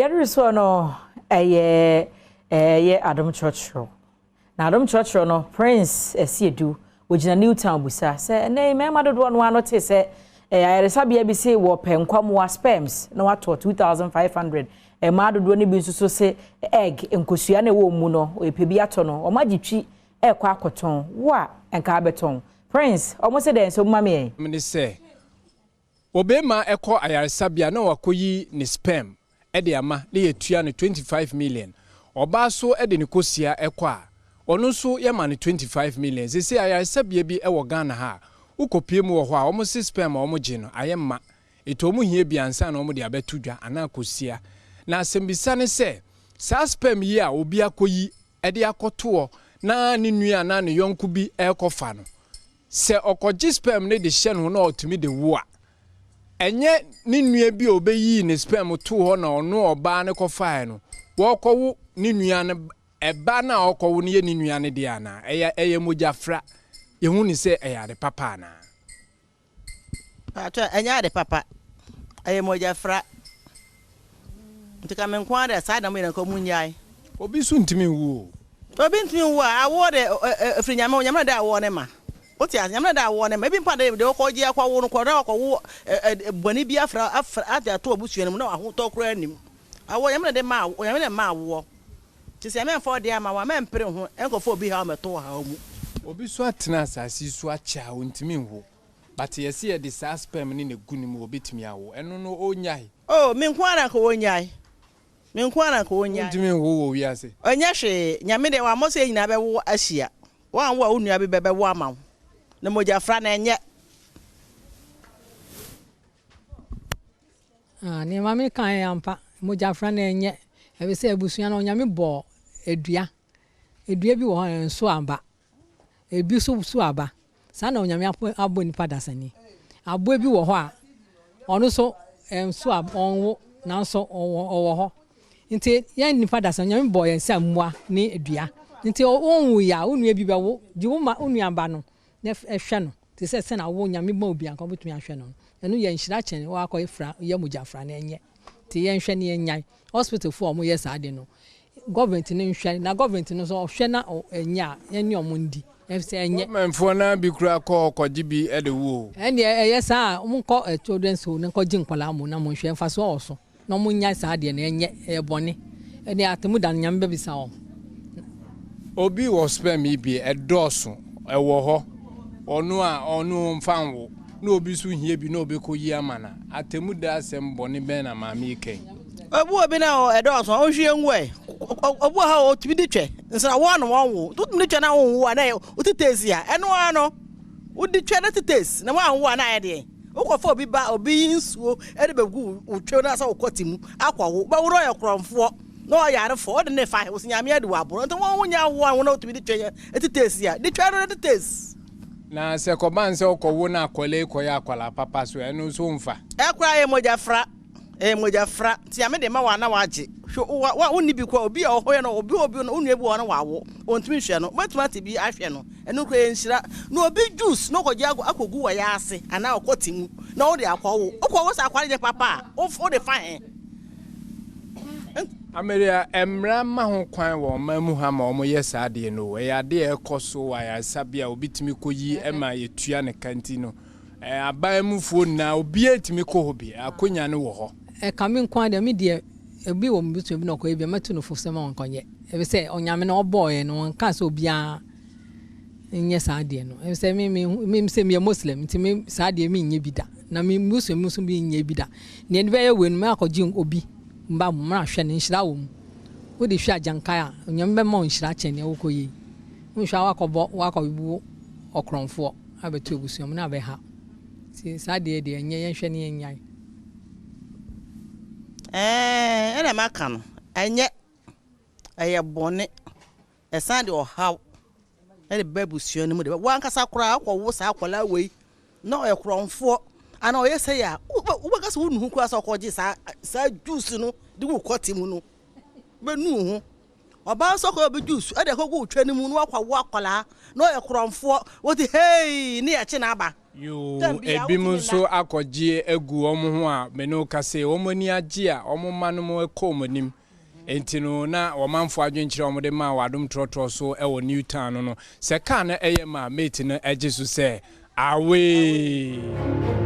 Deɛ ɛduru soɔ no ɛyɛ ɛyɛ adom kyerɛkyerɛ. Na adom kyerɛkyerɛ no Prince Asiedu wɔgyina New Town busa sɛ ɛnɛ mmarima dodoɔ no ano te sɛ ayaresabea bi se wɔpɛ nkwamoa sperms na watɔ 2500. Mmaa dodoɔ no bi nso so se egg, nkosua na ɛwɔ mu no, ɛpɛ bi atɔ no, wɔn agye twi ɛrekɔ akɔtɔn. Wo a nka abɛtɔn, Prince, wɔn se dɛn nso mma mi yɛn. Ne sɛ obɛrima ɛkɔ ayaresabea na wakɔyi ne sperm ɛde ama na yɛtua no 25 million. Ɔbaa so ɛde ne kosua ɛkɔ a, ɔno nso yɛma no 25 million. Sese ayaresabea bi ɛwɔ Ghana ha a wokɔpie mu wɔ hɔ a, wɔn se sperm a wɔn gye no ayɛ mma etu wɔn hia bi ansa na wɔn de abɛto dwa anaa kosua. Na asɛmbisa ne sɛ, saa sperm yi a obi akɔyi ɛde akɔtoɔ na ne nua anaa ne yɔnko bi ɛrekɔfa no, sɛ ɔkɔgye sperm no de hyɛ no ho na ɔtumi de wo a, ɛnyɛ ne nua bi a ɔbɛyii ne sperm too hɔ na ɔno ɔbaa no kɔfaeɛ no, wɔrekɔwo ne nua no, ɛba no a ɔkɔwo no yɛ ne nua no deɛ anaa ɛyɛ mogyafra? Yɛhu ne sɛ ɛyɛ ade papa anaa? Paatɔ, ɛnyɛ ade papa, ɛyɛ mogyafra. Nti ka me nko ara deɛ, saa na mo yɛ nka mu nyae. Obi nso ntumi nwu o. Obi ntumi nwu a, awoɔ de ɛfiri Nyame hɔ. Nyame na de awoɔ ne ma. Wote ase? Nyame na de awoɔ ne ma. Ebi mpa de de wɔkɔgye akɔwo no kɔ na wɔkɔwo bɔne bi afra afra ade ato abusua no mu na ahotɔ koraa anim. Awoɔ, Nyame na de ma. Nyame na ma awoɔ. Nti sɛ Nyame mfa ɔde ama wo a, mɛmpere ho ɛnkɔfa obi haw mɛto wɔ haw mu. Obi so atena asase yi so akyɛ a ɔntumi nwo, but yɛsi yɛde saa sperm ne na gu ne mu, obɛtumi awo. Ɛno no ɔnyae? Oh, me nko ara nka wɔnyae. Me nko ara nka wɔnyae. Ɔntumi nwo wɔ wiase? Ɔnyɛ hwee. Nyame deɛ, wammɔ sɛ yɛn nyinaa bɛwo ahyia. Wɔanwo a, wo nua bi bɛbɛwo ama wo. Na mogyafra na ɛnyɛ. Ah, nneɛma mi kan yɛ ampa, mogyafra na ɛnyɛ, ɛbi sɛ abusua no, Onyame bɔ edua, edua bi wɔ hɔ a nso aba, ebi nso so aba. Saa na Onyame abɔ nipa dasani. Aboa bi wɔ hɔ a ɔno nso nso a ɔnwo, nanso ɔwɔ hɔ. Nti yɛn nipa dasani, Onyame bɔ yɛn sɛ mmoa ne dua. Nti wɔnwo yɛ a, wo nua bi bɛwo, gye wo ma wo nua ba no na ɛhwɛ no te sɛ sɛnea wo Nyame ma obi anka wobɛtumi ahwɛ no. Ɛno yɛ nhyira kyɛn wakɔ fra yɛ mogyafra no. Ɛnyɛ. Nti yɛnhwɛ ne yɛnyae. Hospital foɔ a wɔyɛ saa de no, government no nhwɛ, na government no nso ɔhwɛ na ɛnyɛ a, yɛne ɔmo ndi ɛsɛ ɛnyɛ. Governmentfoɔ naa bi kura kɔ kɔgye bi de wo o. Ɛnneɛ ɛyɛ saa a, monkɔ children's home na nkɔgye nkɔlaa mu na monhwɛ mfasoɔ wɔ so na ɔmo nyae saa deɛ no. Ɛnyɛ, ɛyɛ bɔne. Ɛdeɛ atemu da no, Nyame bɛbisa wɔn. Obi wɔ sperm yi bi, ɛdɔɔso ɛwɔ hɔ, ɔno a ɔno mfa nwo, na obi nso hia bi na obɛkɔ yi ama na atemu da, asɛm bɔne bɛn na maame yi kɛn? Obi wɔ bi na ɛdɔɔso a, ɔnhwie ngu ɛ. Obi wɔ ha a ɔtumi di twɛ nsena wɔn na wɔn wo wotumi di twɛ na wɔn wo a, na wote si a, ɛno ara no wodi twɛ na tete na wɔn anwo a, na ayɛ deɛ wokɔfa obi ba, obi yi nsuo ɛde bɛgu wo twɛ na sɛ wokɔ te mu akɔ wo bɛwo na ɔyɛ korɔmfoɔ na ɔyɛ arefoɔ, ɔde ne fa wosi Nyame adi wɔ aboro. Nti wɔn wo nya wo a, wɔn na wotumi di twɛ yɛ tete si a, di twɛ no tete. Na sɛ kɔba n sɛ wokɔwo no, akɔla yi kɔyɛ akwalaa papa so, ɛno nso mfa? Ɛkora yɛ mogya fra, ɛyɛ mogya fra. Nti Nyame de ma wa na wagye. Hwɛ, wa wonni bi kɔ obi a ɔhɔ yɛ no, obi no, wo nua bi wɔ hɔ no, wawo, ɔntumi nhwɛ no, wobɛtumi ate bi ahwɛ no. Ɛno kora yɛ nhyira. Na obi juice na ɔkɔgye akɔgu wɔ yɛ ase anaa ɔkɔ te mu na wode akɔwo, wokɔwo sɛ akware nyɛ papa a, wode fa he? Ameria, mmara ma ho kwan wɔ ɔman mu ha ma ɔmoyɛ saa adeɛ no? Ɛyɛ adeɛ a ɛkɔ so wɔ ayaresabea a obi tumi kɔyi ma yɛtua ne ka. Nti no aban mufoɔ nyinaa, obiara tumi kɔ hɔ bi, akonnwa no wɔ hɔ. Ɛka me nko ara deɛ, me deɛ, ebi wɔ me busua bi na ɔkɔyɛ bi a, mɛto no fo sɛ ma wɔnkɔnyɛ, ebi sɛ Onyame na ɔbɔɔ yɛn no, wɔnka sɛ obiara nyɛ saa adeɛ no. Ebi sɛ me sɛ meyɛ Muslim, nti me saa adeɛ mi nyɛ bi da, na me busua mu nso bi nyɛ bi da. Nea ɛde bɛyɛ wei no, mɛ akɔgye obi mba mu mmerɛ ahwɛ no, nhyira wɔ mu. Wode hwɛ agyankae a, Onyame bɛma wo nhyira kyɛn nea wokɔ yie. Nhwɛ a, wakɔbɔ wakɔbu ɔkorɔmfoɔ abɛto abusua mu na abɛha. Nti saa adeɛ deɛ, ɛnyɛ. Yɛnhwɛ ne yɛnyae. Ɛna maka no, ɛnyɛ, ɛyɛ bɔne. Ɛsan de ɔhaw ɛde ba abusua no mu de wankasa koraa. Akɔwo saa akwadaa wei na ɔyɛ korɔmfoɔ ana ɔyɛ sɛ yɛ a, wobɛka sɛ wonu ho koraa sɛ ɔkɔgye saa juice no de wo kɔte mu no, bɛnu ho. Ɔbaa nso kɔ obi juice ɛde akɔgu wo twɛ no mu na wakɔwo akwadaa na ɔyɛ korɔmfoɔ, wote hei ne yɛkye n'aba. Yoo, ebinom nso akɔgye agu wɔn ho a me ne wo kasa yi, wɔn ani agye a wɔn mma no kɔ wɔn anim. Enti no na ɔmanfoɔ adwenkyerɛ a wɔde maa wɔ Adom Trɔtrɔ so wɔ New Town no no, sɛ kaa no yɛ ma a, mate no gye so sɛ, Awee!